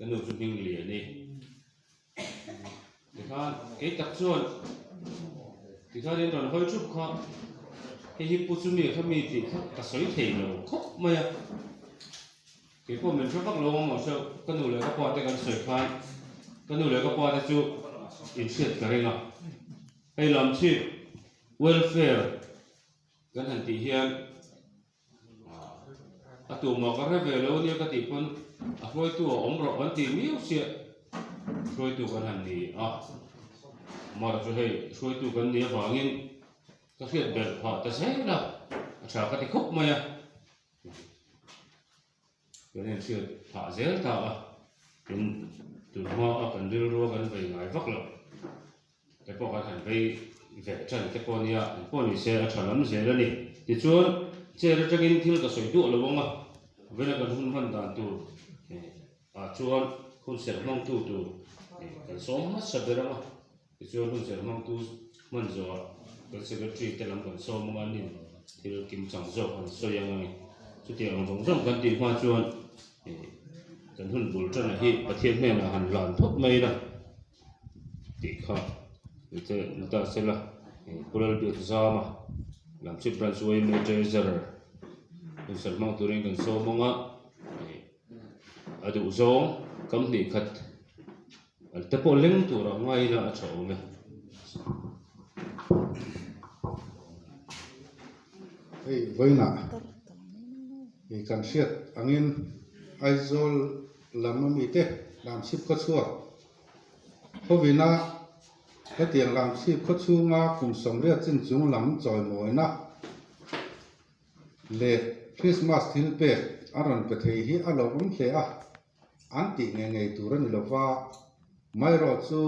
Ka nu chu hming lian i. Tikhan kei tak chuan tikhan in rawn hawi thup kha hei hi pu chumi kha mi tih kha ka sawi thei lo khawp mai a. Kei pawh min hre vak lo ang mawh hreuh ka nu leh ka pa te kan sawi khan ka nu leh ka pa te chu inhriat ka ring a. Hei lam chhip welfare kan han tih hian A tumah ka hre ve lo ania ka tih pawn a hruaitu a awm rawh kan tih miau chiah hruaitu kan han ni a, mara chu hei hruaitu kan nih avangin ka hriat belh phah ta zel a, a tha ka ti khawp mai a. Kan inhriat phah zel ta a, tin tun hma a kan rilrua kan vei ngai vak loh te pawh kan han vei ve tan te pawh nia an pawh ni se a tha lam zel a ni. Tichuan chair atangin thil ka sawi duah lo ang a, vela kan hun hman dan tur ah chuan hun serh hmangtu tur kan sawm hmasa ber ang a, tichuan hun serh hmangtu hman zawhah kan secretary te lam kan sawm ang a, an in thil kim chang zawk an sawi ang a ni. Chutiang ang zawng zawng kan tih hma chuan kan hun bul tana hi Pathian hnenah han hlan phawt mai ila tih kha ni ta sela Pu Lalbiakzama Lamchhip Branch yma Treasurer hun serh hmang turin kan sawm ang a, a duh zawng kam hnih khat te pawh leng turah ngai ila a tha awm e. Hei vawiinah i kan hriat angin Aizawl lam amite Lamchhip khawchhuak khawina hetiang Lamchhip khawchhunga kum 80 chin chung lam chawimawina leh Krismas thil pek a rawn pe thei hi a lawmawm hle a, an tih ngei ngei tur a ni lo va, maherawh chu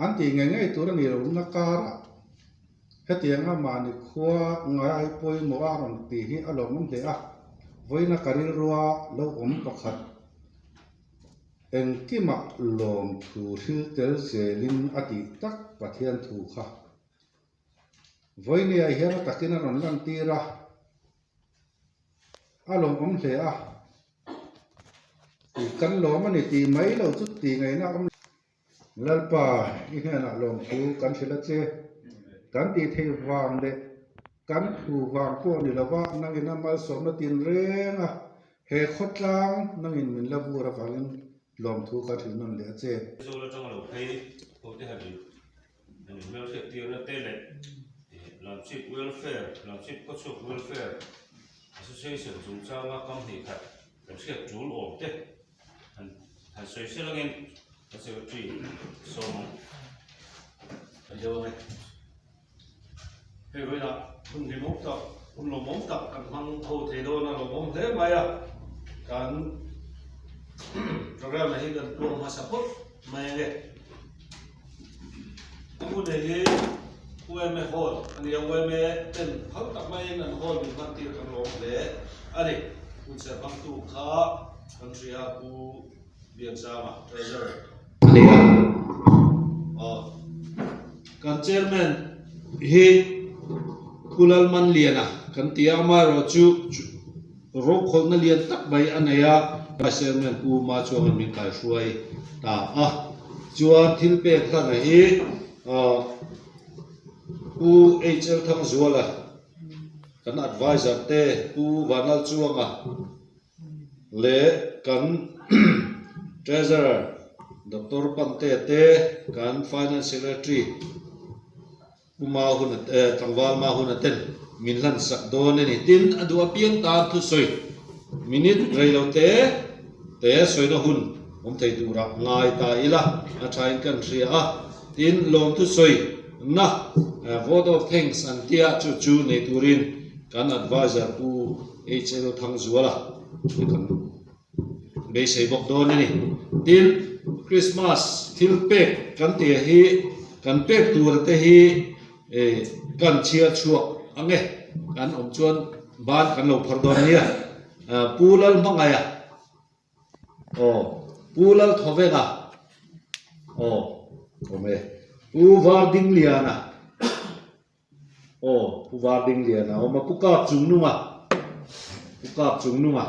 an tih ngei ngei tur a ni lo na karah hetianga mahni khua ngai pawimawh a rawn tih hi a lawmawm hle a, vawiina ka rilrua lo awm pakhat engkimah lawmthu hril tel zelin a tih tak Pathian thu kha vawinia hian a takin a rawn lantir a. A lawmawm hle a, tih kan lawm a ni tih mai lo chu tih ngaihna a awm lo. Lalpa i hnenah lawmthu kan hrilh a che, kan tih theih vang leh kan thu vang pawh ni lova nangin a malsawmna tin reng a, he khawtlang nangin min la vur avangin lawmthu kan hrilh nawn leh a che. Aizawl atanga lo phei ho te han in An inhmelhriat tirna te leh Lamchhip Welfare, Lamchhip Khawchhuk Welfare Association chungchanga kam hnih khat kan hriat tul awm te han han sawi sel angin ka Secretary sawm ang. Kan deuh ang e. Hei vawiinah hun hlimawm tak, hun lawmawm tak kan hmang ho thei dawn a, lawmawm hle mai a. Kan programme hi kan tuang hmasa phawt mai ang e. A hmun nei hi UMA Hall a ni a, UMA ten phal tak maiin an hall min hman tir kan lawm hle a ni. Hun serh hmangtu kha kan hria Pu Biaksanga, Treasurer a ni a. Aw, kan Chairman hi Pu Lalmanliana kan ti a, amaherawhchu Rokhawlhna lian tak mai a nei a, Vice Chairman Pu Ma chuangin min kaihruai ta a. Chuan thil pek hlana hi Pu HL Thangzuala, kan advisor te Pu Vanlal Chuanga leh kan Treasurer Doctor Pante te, kan Finance Secretary Pu Mahuna te, tlangval Mahuna ten min hlan sak dawn a ni. Tin, a duh apiang tan thusawi minute rei lo te te sawina hun awm thei turah ngai ta ila, a thain kan hria a. Tin, lawm thusawi na vote of thanks an tia chu chu nei turin kan advisor Pu HL Thangzuala kan beisei bawk dawn a ni. Tin, Krismas thil pek kan tih hi kan pek tur te hi kan chhiar chhuak ang e, kan awm chuan ban kan lo phar dawn nia. Pu Lalhmangaia aw, Pu Lalthawvenga aw, awm e, Pu Vardingliana. Aw, Pu Vardingliana a awm a, Pu Kap Chungnunga, Pu Kap Chungnunga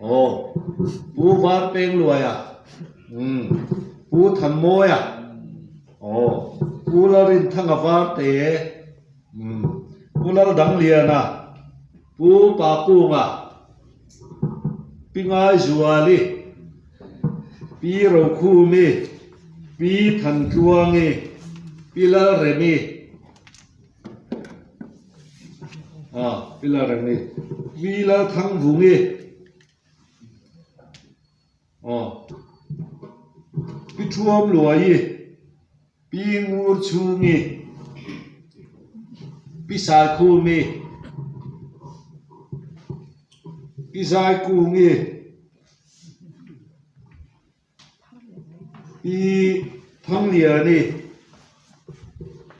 Aw, Pu Varpengluaia, umm, Pu Thanmawia, aw, Pu Lalrinthanga Varte, umm, Pu Laldangliana, Pu Pakunga, Pi Ngaizuali, Pi Rokhumi, Pi Thantluangi, Pi Lalremi, Ah, Pi Lalremi, Pi Lalthangvungi, aw, Pi Thuamluaii, Pi Ngurchhungi, Pi Saikhumi, Pi Zaikungi, Pi Thangliani,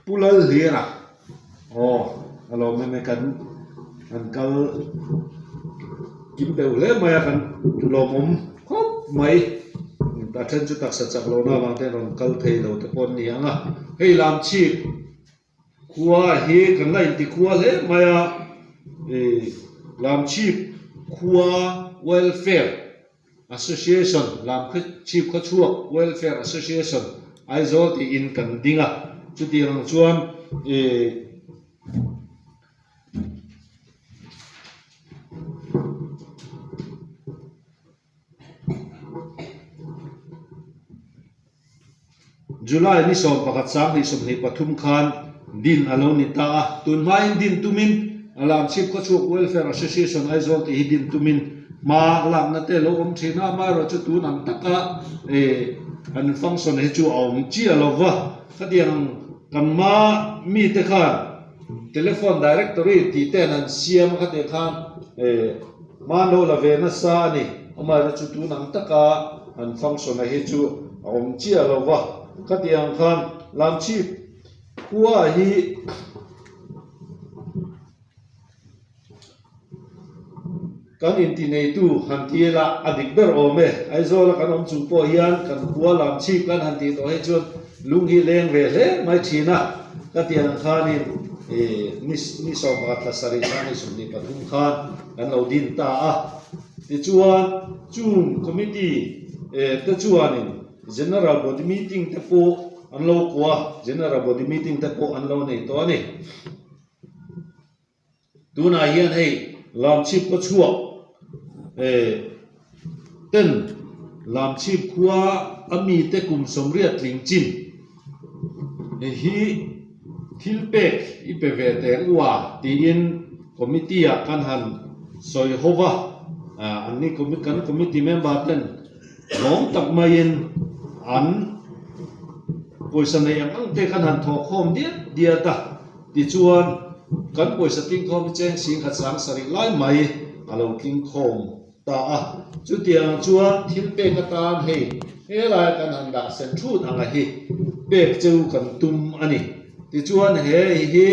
Pu Lalhlira, aw a lawm em e kan kan kal kim deuh hle mai a kan lawmawm khawp mai a then chu taksa chak lohna avang te rawn kal thei lo te pawh an ni ang a hei lam chhip khua hi kan la inti khua hle mai a ih lam chhip khua welfare Association, Lamkhawchhip Khawchhuak Welfare Association, Aizawl tiin kan ding a, chutiang ang chuan ih July ni 11 2023 khan din a lo ni ta a, tun hmain din tumin Lamchhip Khawchhuak Welfare Association Aizawl tih hi din tumin hma lakna te a lo awm thin a, amaherawhchu tun ang taka kan function hi chu a awm chiah lo va, khatiang kan hma mite khan telephone directory tih ten an siam a khatiang khan hma an lo la ve nasa a ni, amaherawhchu tun ang taka an function a hi chu a awm chiah lo va, khatiang khan Lamchhip khua hi Kan intineitu han ti ila a dik ber awm e. Aizawla kan awm chung pawh hian kan khua lam chhip kan han tih tawh hi chuan lung hi leng ve hle mai thin a. Ka tih ang khanin ni ni 11 thla sarih thla ni 23 khan kan lo din ta a. Tichuan chung committee te chuanin General Body Meeting te pawh an lo kuah a, General Body Meeting te pawh an lo nei tawh a ni. Tunah hian hei Lamchhip khaw chhuak eh ten Lamchhip khua a mite kum 80 tling chin hi thil pek i pe ve teh ang u a tiin committee ah kan han sawi ho va, an ni kan committee member ten lawm tak maiin an pawisa nei ang ang te kan han thawhkhawm diat diat a. Tichuan, kan pawisa tlingkhawm hi cheng singkhat sang sarih lai mai a lo tlingkhawm ta a. Chutiang chuan thil pek atan hei helaia kan han dah sen thut anga hi pek cheu kan tum a ni. Tichuan he hi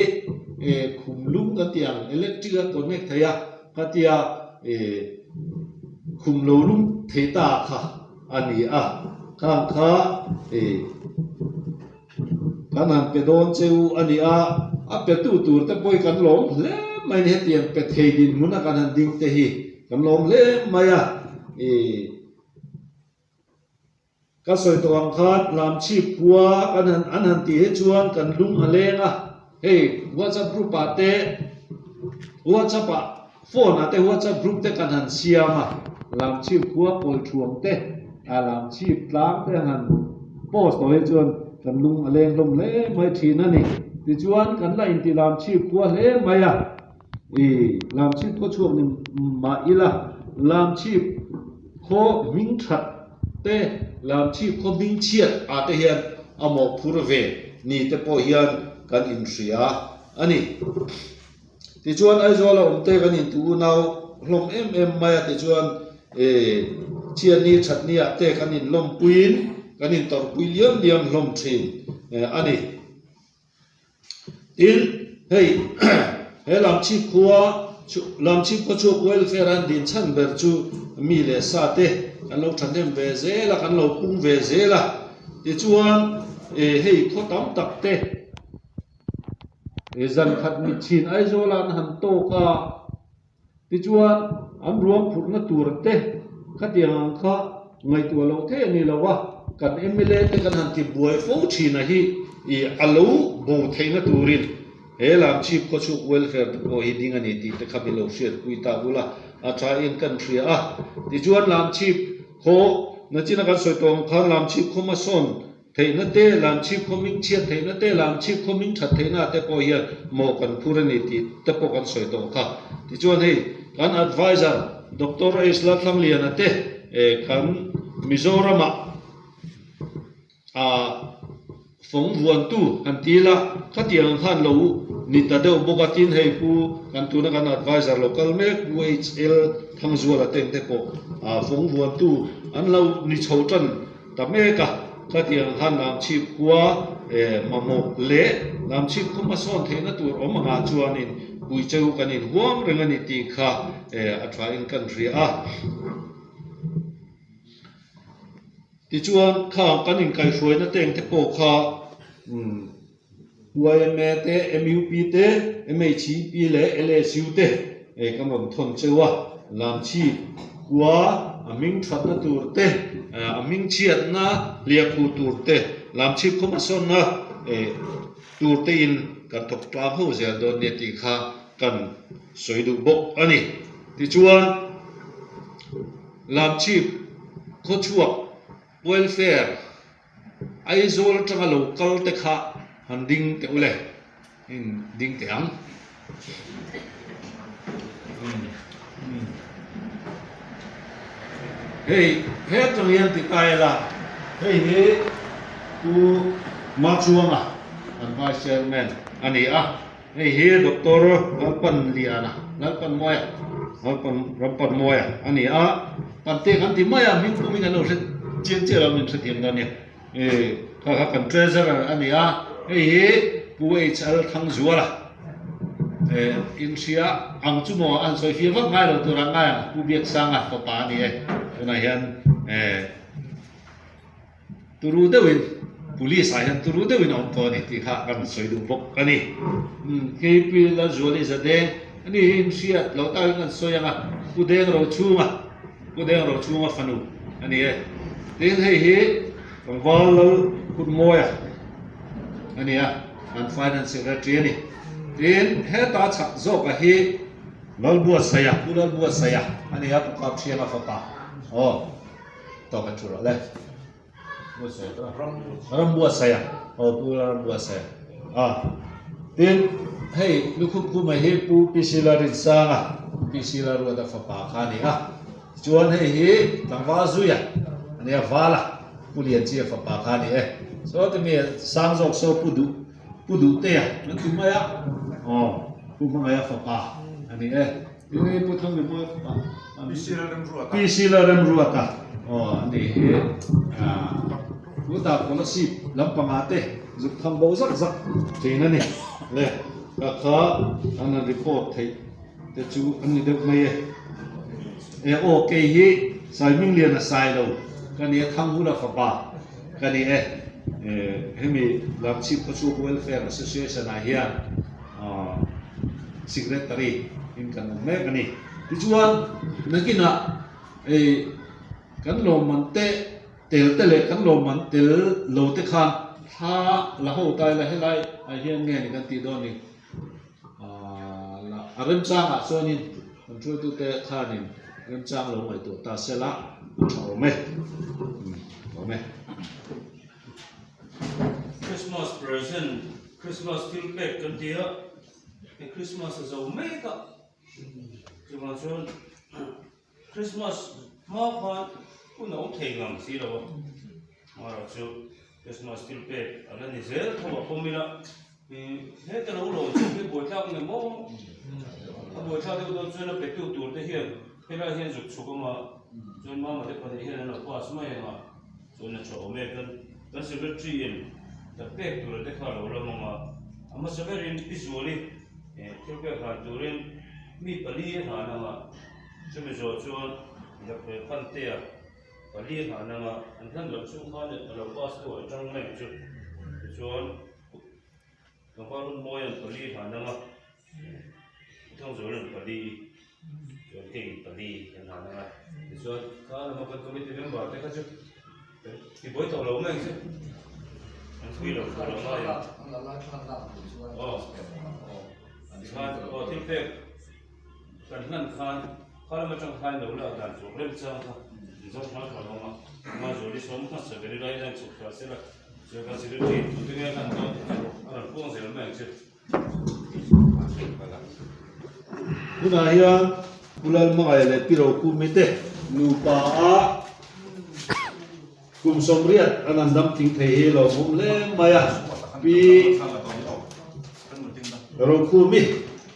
khum lum kan tih ang electric a connect thei a, khatia khum lo lum thei ta kha a ni a. Khang kha. Kan han pe dawn che u a ni a, a petu tur te pawh hi kan lawm hle mai a ni. Hetiang pe thei dinhmun a kan han ding te hi kan lawm hle mai a. Ih ka sawi tawh ang khan Lamchhip khua kan han an han tih hi chuan kan lung a leng a, hei WhatsApp group ah te WhatsApp ah phone ah te WhatsApp group te kan han siam a, Lamchhip khua kawi thuam te a Lamchhip tlang te an han post tawh hi chuan kan lung a leng hlawm hle mai thin a ni. Tichuan kan la inti Lamchhip khua hle mai a, ih Lamchhip khaw chhuak ni mah ila Lamchhip khaw hming that te Lamchhip khaw hming chhiat ah te hian a mawhphur ve ni te pawh hian kan inhria a ni. Tichuan Aizawl a awm te kan intu unau hlawm em em mai a tichuan eh Thianni Thatni ah te kan inlawmpuiin kan intawrhpui liam liam hlawm thin a ni. Tin hei he Lamchhip khua Lamchhip khua chhuak welfare an din chhan ber chu mi leh sa te kan lo thahnem ve zel a kan lo pung ve zel a tichuan eh hei khaw tam tak te He zan khat mitchhin Aizawla an han tawk a, tichuan an ruang phurhna tur te. Khatiang ang kha ngaihtuah loh theih a ni lo a, kan mla te kan han ti buai fo thin a hi i a lo bo theihna turin he Lamchhip khawchhuk welfare te pawh hi ding a ni tih te kha min lo hriatpui ta bula a thain kan hria a. Tichuan Lamchhip khaw nachina kan sawi tawh ang khan Lamchhip khaw hmasawn Theihna te, Lamchhip khaw hming chhiat theihna te, Lamchhip khaw hming that theihna te pawh hian mawh kan phur a ni tih te pawh kan sawi tawh kha. Tichuan hei kan advisor Doctor H Lalthlangliana te kan Mizoramah ah fawng vuantu han ti ila khatiang ang khan lo ni ta deuh bawk a, tin hei pu kan tuna kan advisor lo kal mek Pu HL Thangzuala te ang te pawh ah fawng vuantu an lo ni chho tan Ta mek a, khatiang khan Lamchhip khua mamawh leh Lamchhip khaw hmasawn theihna tur awm angah chuanin puicheu kan inhuam reng a ni tih kha a thain kan hria a. Tichuan kha kan inkaihhruaina teng te pawh kha Yma te, mup te, MHEP leh LSU te kan rawn thawn cheu a, Lamchhip khua a hming thatna tur te, a hming chhiatna hliahkhuh tur te, Lamchhip khaw hmasawnna tur tein kan thawk tlang ho zel dawn nia tih kha kan sawi duh bawk a ni. Tichuan, Lamchhip khawchhuak welfare Aizawl atanga lo kal te kha han ding teh u le, in ding teh ang. Hei he atang hian ti ta ila, hei hi Pu Machuanga kan Vice Chairman a ni a. Hei hi Doctor Lalpanliana, Lalpanmawia, Lalpan Rampanmawia a ni a, Pante kan ti mai a, hming pumin an lo hre chiang chiah lo min hrethiam dawn nia. Hei kha kha kan Treasurer a ni a, hei hi Pu HL Thangzuala eh inhria ang chu maw a han sawi fir vak ngai lo tur ah ngai ang, Pu Biaksanga fapa a ni e, tunah hian eh. Turu deuhin Police ah hian turu deuhin a awm tawh a ni tih kha kan sawi duh bawk a ni. KP Lalzuali Zadeng a ni hi inhriat loh takin kan sawi ang a, Pu Deng Rochhunga, Pu Deng Rochhunga fanu a ni e. Tin hei hi tlangval Lal Kutmawia a ni a, kan Finance Secretary a ni. Tin heta chhak zawka hi Lalbuatsaia, Pu Lalbuatsaia a ni a, Pu Kapthianga fapa aw. Tawk a thu rawh le. Ram buatsaih a, aw Pu Ram buatsaih a. Tin, hei lukhum khuma hi Pu PC Larinsanga, Pu PC Laruata fapa kha a ni a. Tichuan hei hi tlangval zuia a nia, Vala, Pu Lianchia fapa kha a ni e. Saw ti mi sang zawk saw Pu Duh, Pu Duhtea an ti mai a, aw Pu Hmangaia fapa a ni e. Tin, Pu Thangrimawi fapa PC Lalremruata aw a ni hi Tuna Kolasib lampangah te zuk tham bo zak zak thin a ni le ka kha an han report theih te chu an ni deuh mai e. E aw kei hi Saihmingliana Sailo ka ni a Thanghula fapa ka ni e hemi Lamchhip Khawchhuk Welfare Association ah hian Secretary in kan awm mek a ni. Tichuan nakinah ei kan lawmman te tel te leh kan lawmman tel lo te khan thla la ho ta ila helai ah hian nge ni kan tih dawn ni a remchangah chuanin kan hruaitute khanin remchang lo ngaihtuah ta sela a tha awm e awm e. Christmas present Christmas thil pek kan ti a hei Christmas a zo mek a chuvang chuan Christmas hma khan hun a awm thei ngang si lo a amaherawh chu Christmas thil pek a la ni zel tho a pawm ila heta lo lawm chu hi buaithlak nge maw a buaithlak deuh dawn chuan a petu tur te hian helai hian zuk chhuk anga chuan mama te pahnih hian an lo pass mai anga Chuan a tha awm e, kan kan secretary in ka pek tur te kha a lo lam ang a, a hmasa berin Pi Zuali thil pek hlan turin mi pali a hlan ang a, chumi zawh chuan Doctor Pantea pali a hlan ang a, an hlan loh chhung khan a lo pass tu a tang mai ang chu, tichuan Tlangval Runmawia'n pali a hlan ang a, Thangzuala'n pali. Chuan kei pali kan han ang a, tichuan kha lama kan committee member te kha chu kan ti buai tawh lo mai ang che, an pui lo tawh lo mai ang. Aw, tikhan aw thil pek kan hlan khan kha lama tang khan lo lak dan tur remchang kha Mizo hmang tha lo ang a, Mazawli sawm hmasa ber ila hian chhuk thla sela, chuan kan secretary tute nge hlan dawn tih chu a rawn puang zel mai ang che. Tunah hian Pu Lalhmangaih leh Pi Rokumi te nupa a kum sawmriat an han dam tling thei hi lawmawm hle mai a, Pi Rokumi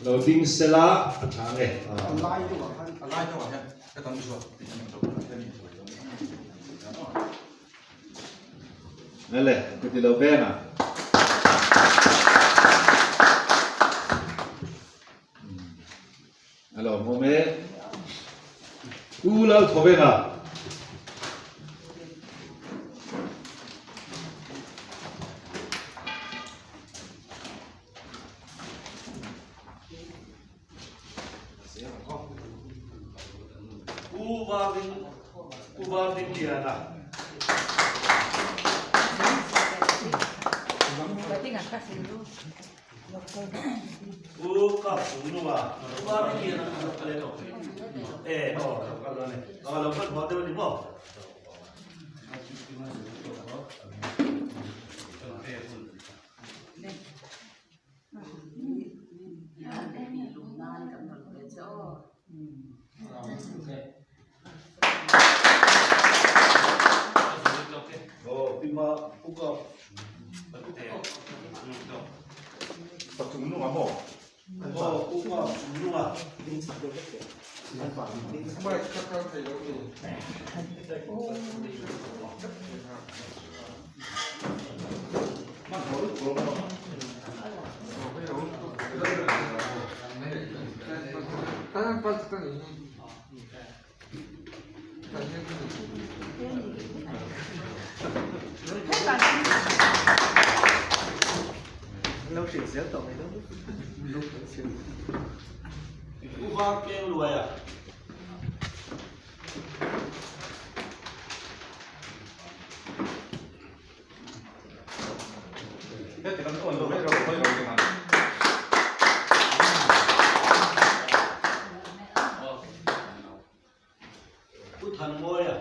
lo ding sela a tha nge. Lele, ka ti lo veng a. A lawmawm e. Pu Lal thaw veng a. Pu Varding Pu Varding Liana. Pu Kap Chungnunga. Pu Varding Liana a lo kal e E aw a lo kal dawn e. A lo kal hma deuh a ni maw? Pu Var Keng Luaia. Pu Thanmawia.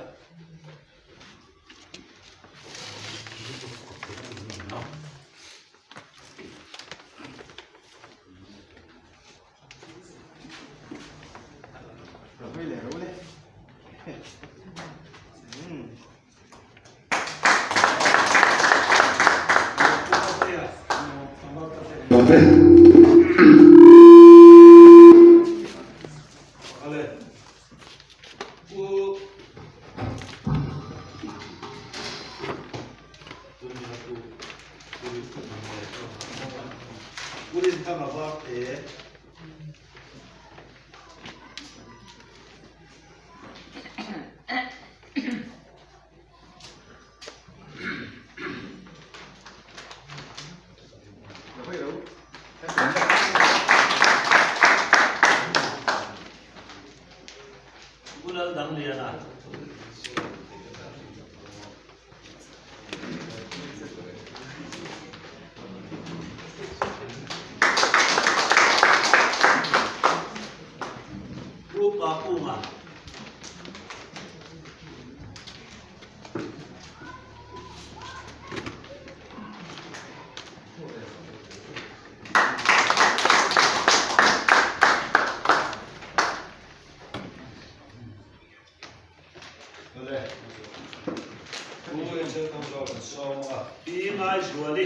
Pu Laldangliana. Pu Pakunga. Pi Ngaizuali.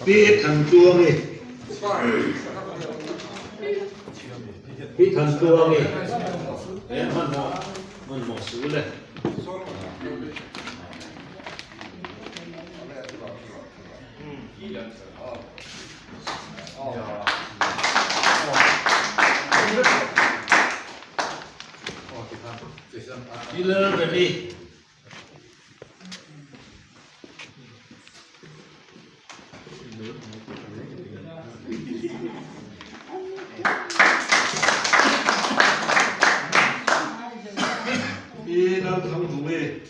Pi Thantluangi Pi Thantluangi he hmanhmawh hmanhmawh sul e. Pi Lalremi. Pi Lalthangvungi.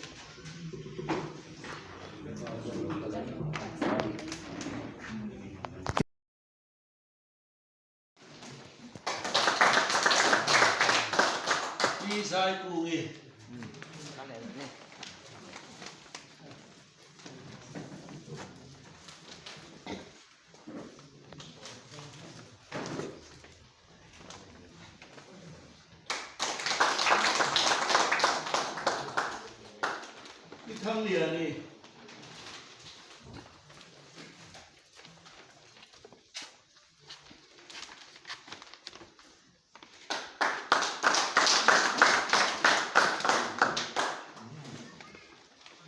Pi Zaikungi. Pi Thangliani.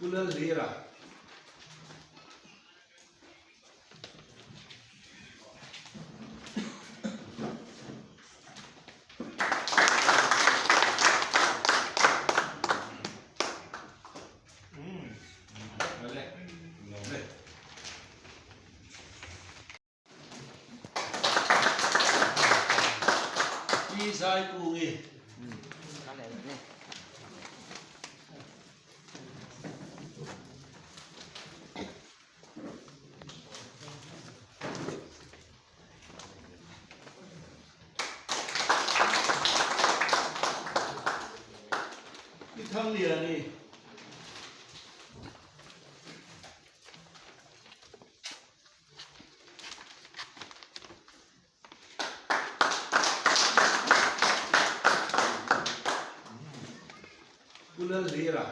Pu Lalhlira. Pi Zaikungi. Pi Thangliani. Pu Lalhlira.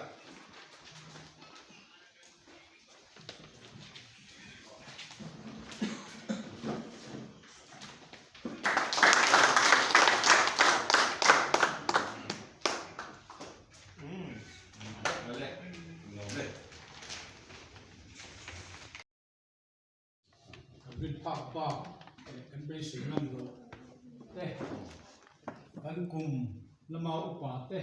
Kan rin phak bak leh kan beisei ngam loh te, kan kum lama upa te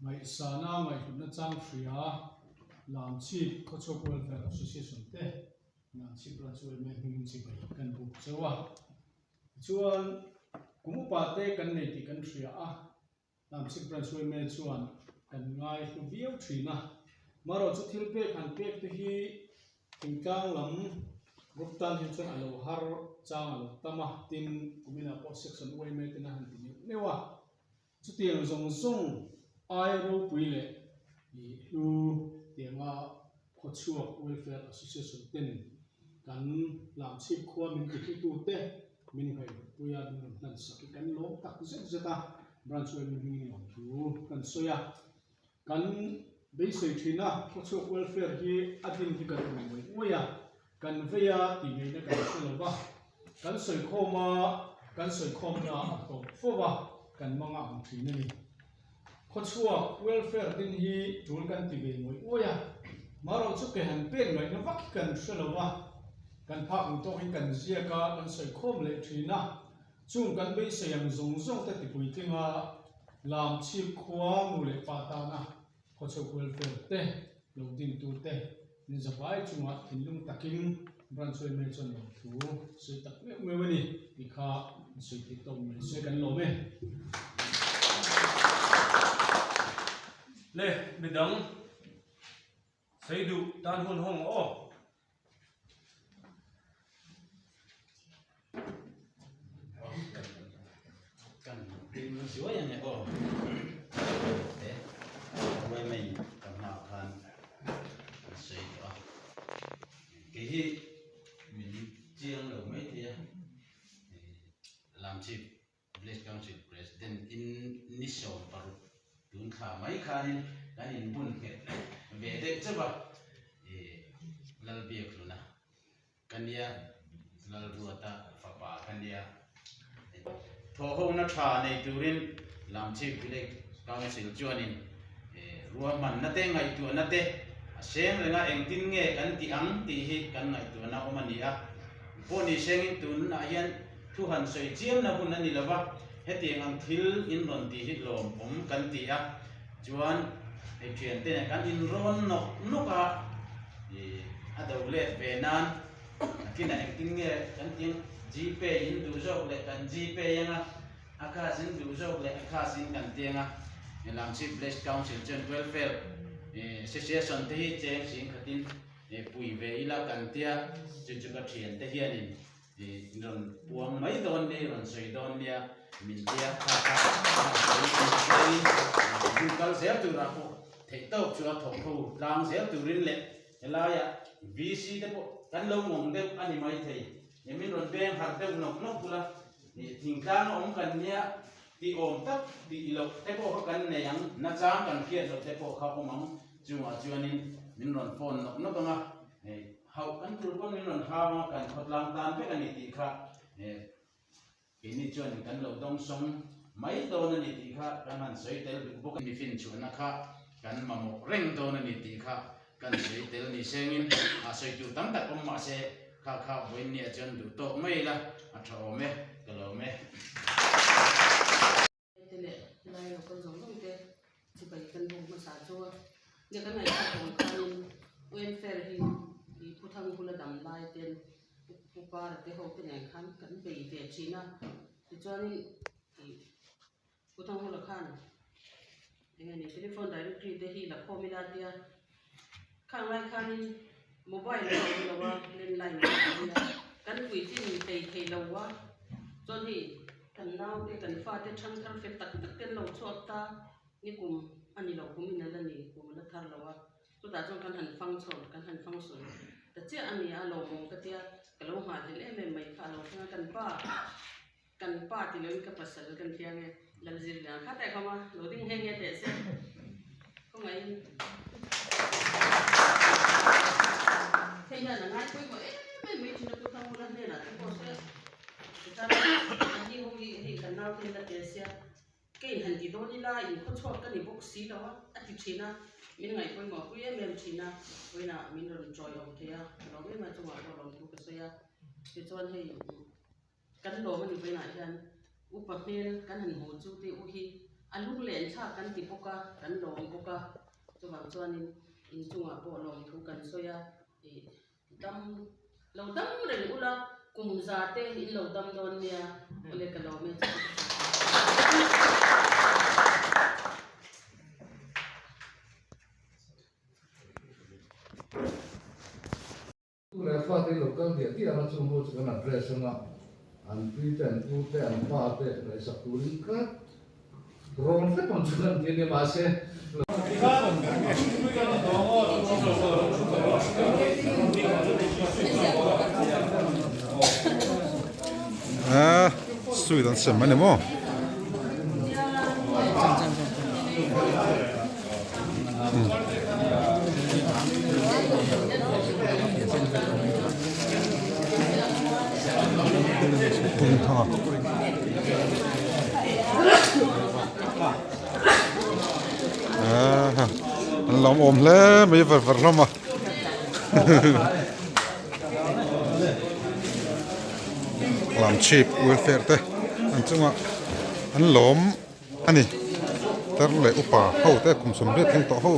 ngaihsana ngaihhlutna chang hria Lamchhip Khawchhawk Welfare Association te Lamchhip Branch yma hmingin chibai kan buk chauh a. Tichuan kum upa te kan nei tih kan hria a, Lamchhip Branch yma chuan kan ngai hlu viau thin a, marawh chu thil pek han pek te hi thingtlang lam group tan hian chuan a lo har chang a lo tam a, tin kuminah pawh section yma ten a han ti neuh neuh a, chutiang zawng zawng ai ropui leh hlu tianga Khawchhuak Welfare Association ten kan Lamchhip khua min ti hlutu te min ngaihhutpui a, min rawn hlan sak hi kan lawm tak zet zet a, Branch yma hmingin lawm thu kan sawi a. Kan beisei thin a, Khawchhuak Welfare hi a din hi kan tum ngawih ngawih a, kan vei a tih ngaihna kan hre lo va, kan sawikhawm a, kan sawikhawmna a tawp fo a, kan manga ang thin a ni. Khawchhuak welfare din hi tul kan ti ve ngawih ngawih a, marawh chu ke han pek ngaihna vak hi kan hre lo va, kan phak ang tawkin kan ziak a, kan sawi khawm leh thin a, chung kan beisei ang zawng zawng te tipuitlinga Lamchhip khua nu leh pa tana khawchhuak welfare te lo din tur te min zavai chungah thinlung takin branch yma chuan lawmthu sawi tak meuh meuh a ni tih kha an sawi theih tawk mai se kan lawm e. Le midang sawi duh tan hun hawng aw. Kan ding zuai a ni aw. Te ruai mai ka hmaah khan an sawi tawh a. Kei hi min chiang lo mai thei a. Lamchhip Village Council President in ni 60 tun thla mai khanin kan inbun nghet ve deuh chauh a. Lalbiakhluna. Ka nia, Lalruata fapa ka nia. Thawhhona tha nei turin Lamchhip Village Council chuanin ruahmanna te, ngaihtuahna te a seng reng a, engtin nge kan tih ang tih hi kan ngaihtuahna awm a ni a. Pawh ni sengin tunah hian thu han sawi chiamna hun a ni lo va, hetiang ang thil in rawn tih hi lawmawm kan ti a. Chuan hei thiante nen kan inrawn nawk nawk a, ih a do let ve nan nakinah engtin nge kan tih ang Gpay in duh zawk leh kan Gpay anga a cash in duh zawk leh a cash in kan ti anga Lamchhip Village Council chuan Welfare Association te hi cheng sing khatin pui ve ila kan tia chu chu ka thiante hianin I rawn puang mai dawn nia, i rawn sawi dawn nia, min tia kha kha sawi in sawiin hun kal zel turah pawh theih tawk chu a thawk ho tlang zel turin leh helaiah VC te pawh kan lo ngawng deuh a ni maithei. Ih min rawn beng harh deuh nawk nawk bula ih thingtlang a awm kan nia tih awm tak tih loh te pawh kha kan nei ang, nachang kan hriat loh te pawh kha awm ang chungah chuanin min rawn phone nawk nawk ang a. Hauh kan tur pawn min rawn hau a, kan khawtlang tan vek a ni tih kha keini chuanin kan lo dawngsawng mai dawn a ni tih kha kan han sawi tel duh bawk a. Mi finchhuahna kha kan mamawh reng dawn a ni tih kha kan sawi tel ni sengin a sawi tur tam tak awm mahse kha kha vawiin nia chuan duh tawk mai ila a tha awm e, ka lawm e. Te leh lai local zawng zawng te chibai kan bawk hmasa chu a nia kan ngaihtuah tawng khanin welfare hi ih pu thang hula dam lai ten pu para te ho te nen khan kan bei ve thin a tichuanin ih pu thang hula khan eng nge ni telephone directory te hi la khawm ila tia khang lai khanin mobile a awm lo a landline a awm a kan puitlin thei thei lo a chuan hei kan naute kan fate thangthar fel tak tak te an lo chhuak ta ni kum a ni lo kum in a la ni kum a la thar lo a chutah chuan kan han fang chho kan han fang sawi ta chiah a ni a lawmawm ka tia ka lo nghahhlelh em em mai kha a lo thleng a kan pa Kan pa ti loin ka pasal kan thiang e, Lalzir lian kha teh khawm a, lo ding nghe nghe teh se, khawngaihin. Hei hian a ngai pawimawh em em mai thin a Pu Thangmuna hnenah te pawh sawi a, tichuan anni ho hi hei kan nau te hian a tel sia, ka in han ti dawn ila inkhawchhuak ka ni bawk si lo a, a ti thin a, min ngaih pawimawh pui em em thin a, vawiinah min rawn chawiawm thei a, ka lawm em a chungah pawh lawmthu ka sawi a, tichuan hei. Kan lawm a ni vawiinah hian upa hmel kan han hmuh chu tih u hi a lunglen thlak kan ti bawk a, kan lawm bawk a, chuvang chuanin inchungah pawh lawmthu kan sawi a, ih dam lo dam reng ula kum za te in lo dam dawn nia awle ka lawm e chu. Tu leh fate lo kal diah diah a chung ho chu kan address anga an pi te an u te an pa te ngaihsak turin ka rawn hrep ang chu kan ti a nia mahse Ah sweet an sem ani maw. An lawm awm hle mai var var hlawm a lam chhip welfare te an chungah an lawm. A ni, tar leh upa ho te kum 80 thleng tawh ho.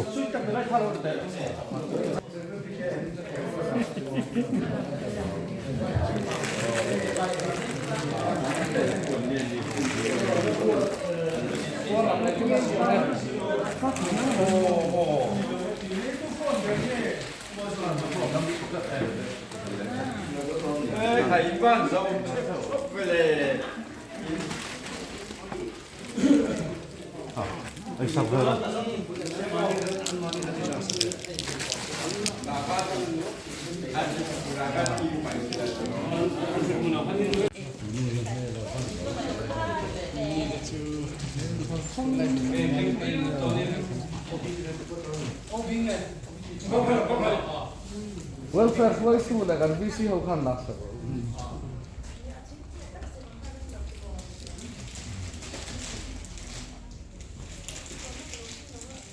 Welfare hruaitu leh kan VC ho khan laksak rawh u.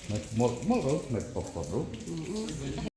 Hmet mawlh mawlh ro, hmet pawp pawp ro.